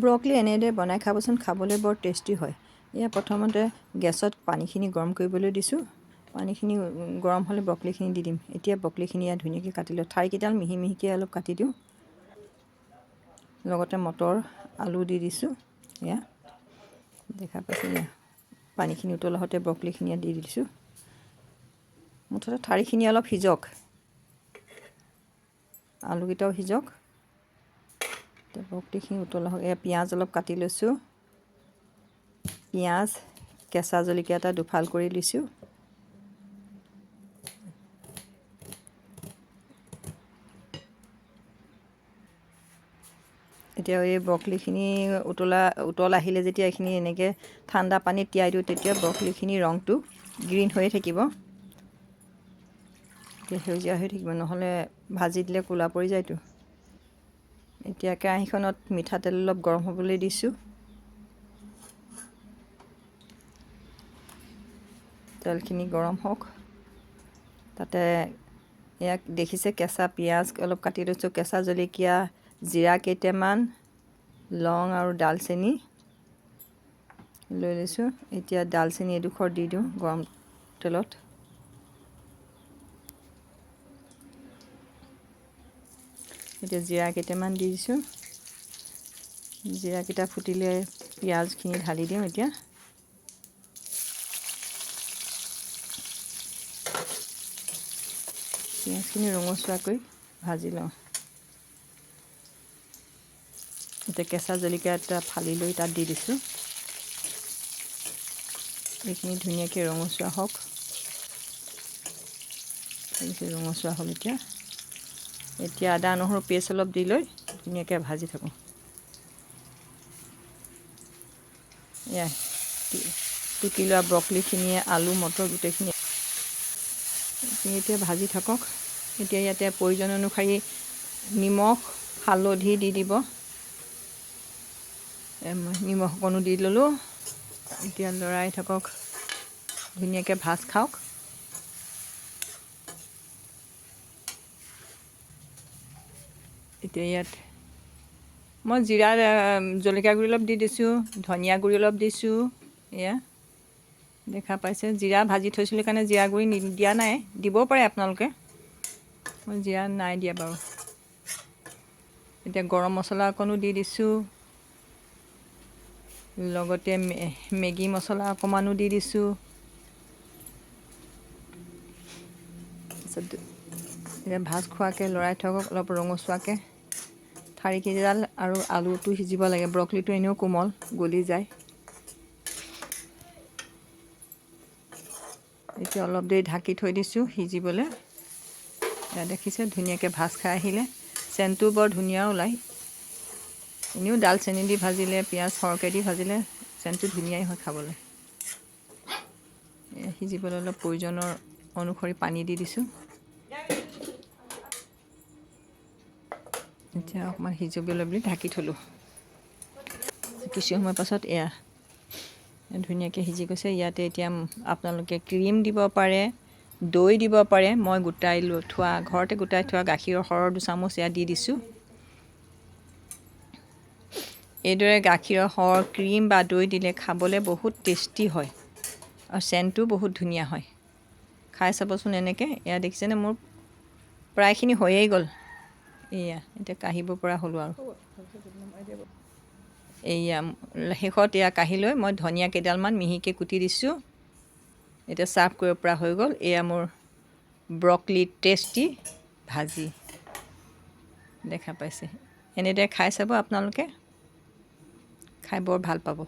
Broccoli এনেদৰে বনাই খাবচোন, খাবলৈ বৰ টেষ্টি হয়। এয়া প্ৰথমতে গেছত পানীখিনি গৰম কৰিবলৈ দিছোঁ। পানীখিনি গৰম হ'লে ব্ৰকলিখিনি দি দিম। এতিয়া ব্ৰকলিখিনি ইয়াত ধুনীয়াকৈ কাটি লওঁ। ঠাৰিকেইডাল মিহি মিহিকৈ অলপ কাটি দিওঁ। লগতে মটৰ আলু দি দিছোঁ। এয়া দেখা পাইছে, এয়া পানীখিনি উতলা হওঁতে ব্ৰকলিখিনি ইয়াত দি দিছোঁ। মুঠতে ঠাৰিখিনি অলপ সিজক, আলুকেইটাও সিজক। এতিয়া ব্ৰকলিখিনি উতলা হওক। এয়া পিঁয়াজ অলপ কাটি লৈছোঁ। পিঁয়াজ, কেঁচা জলকীয়া এটা দুফাল কৰি লৈছোঁ। এতিয়া এই ব্ৰকলিখিনি উতল আহিলে যেতিয়া এইখিনি এনেকৈ ঠাণ্ডা পানীত তিয়াই দিওঁ, তেতিয়া ব্ৰকলিখিনিৰ ৰংটো গ্ৰীণ হৈয়ে থাকিব, এতিয়া সেউজীয়া হৈ থাকিব, নহ'লে ভাজি দিলে ক'লা পৰি যায়তো। এতিয়া কেৰাহীখনত মিঠাতেল অলপ গৰম হ'বলৈ দিছোঁ। তেলখিনি গৰম হওক। তাতে ইয়াক দেখিছে কেঁচা পিঁয়াজ অলপ কাটি লৈছোঁ, কেঁচা জলকীয়া, জিৰা কেইটামান, লং আৰু ডালচেনি লৈ লৈছোঁ। এতিয়া ডালচেনি এডোখৰ দি দিওঁ গৰম তেলত। এতিয়া জিৰা কেইটামান দি দিছোঁ। জিৰাকেইটা ফুটিলে পিঁয়াজখিনি ঢালি দিওঁ। এতিয়া পিঁয়াজখিনি ৰঙচুৱাকৈ ভাজি লওঁ। এতিয়া কেঁচা জলকীয়া এটা ফালি লৈ তাত দি দিছোঁ। এইখিনি ধুনীয়াকৈ ৰঙচুৱা হওক। ৰঙচুৱা হ'ল। এতিয়া এতিয়া আদা নহৰু পেষ্ট অলপ দি লৈ ধুনীয়াকৈ ভাজি থাকোঁ। এয়া টুকি লোৱা ব্ৰকলিখিনিয়ে, আলু, মটৰ গোটেইখিনি এতিয়া ভাজি থাকক। এতিয়া ইয়াতে প্ৰয়োজন অনুসৰি নিমখ, হালধি দি দিব। মই নিমখ অকণো দি ল'লোঁ। এতিয়া লৰাই থাকক, ধুনীয়াকৈ ভাজ খাওক। এতিয়া ইয়াত মই জিৰা, জলকীয়া গুড়ি অলপ দি দিছোঁ, ধনিয়া গুড়ি অলপ দিছোঁ। এয়া দেখা পাইছে, জিৰা ভাজি থৈছিলোঁ কাৰণে জিৰা গুড়ি দিয়া নাই, দিবও পাৰে আপোনালোকে, মই জিৰা নাই দিয়া বাৰু। এতিয়া গৰম মছলা অকণো দি দিছোঁ, লগতে মেগী মছলা অকণমানো দি দিছোঁ। তাৰপিছত এতিয়া ভাজ খোৱাকৈ লৰাই থাকক অলপ ৰঙচুৱাকৈ। ঠাৰিকেইডাল আৰু আলুটো সিজিব লাগে। ব্ৰকলিটো এনেও কোমল, গলি যায়। এতিয়া অলপ দেৰি ঢাকি থৈ দিছোঁ সিজিবলৈ। এয়া দেখিছে ধুনীয়াকৈ ভাজ খাই আহিলে, চেণ্টটো বৰ ধুনীয়া ওলায়। এনেও ডালচেনি দি ভাজিলে, পিঁয়াজ সৰহকৈ দি ভাজিলে চেণ্টটো ধুনীয়াই হয় খাবলৈ। সিজিবলৈ অলপ প্ৰয়োজনৰ অনুসৰি পানী দি দিছোঁ। এতিয়া অকণমান সিজিবলৈ বুলি ঢাকি থ'লোঁ। কিছু সময় পাছত এয়া ধুনীয়াকৈ সিজি গৈছে। ইয়াতে এতিয়া আপোনালোকে ক্ৰীম দিব পাৰে, দৈ দিব পাৰে। মই গোটাই থোৱা, ঘৰতে গোটাই থোৱা গাখীৰৰ সৰৰ দুচামুচ ইয়াত দি দিছোঁ। এইদৰে গাখীৰৰ সৰ, ক্ৰীম বা দৈ দিলে খাবলৈ বহুত টেষ্টি হয় আৰু চেণ্টটোও বহুত ধুনীয়া হয়। খাই চাবচোন এনেকৈ। এয়া দেখিছেনে মোৰ প্ৰায়খিনি হৈয়েই গ'ল। এয়া এতিয়া কাঢ়িব পৰা হ'লোঁ আৰু। এয়া শেষত এয়া কাঢ়ি লৈ মই ধনিয়া কেইডালমান মিহিকৈ কুটি দিছোঁ। এতিয়া চাৰ্ভ কৰিব পৰা হৈ গ'ল। এয়া মোৰ ব্ৰকলি টেষ্টি ভাজি দেখা পাইছে। এনেদৰে খাই চাব আপোনালোকে, খাই বৰ ভাল পাব।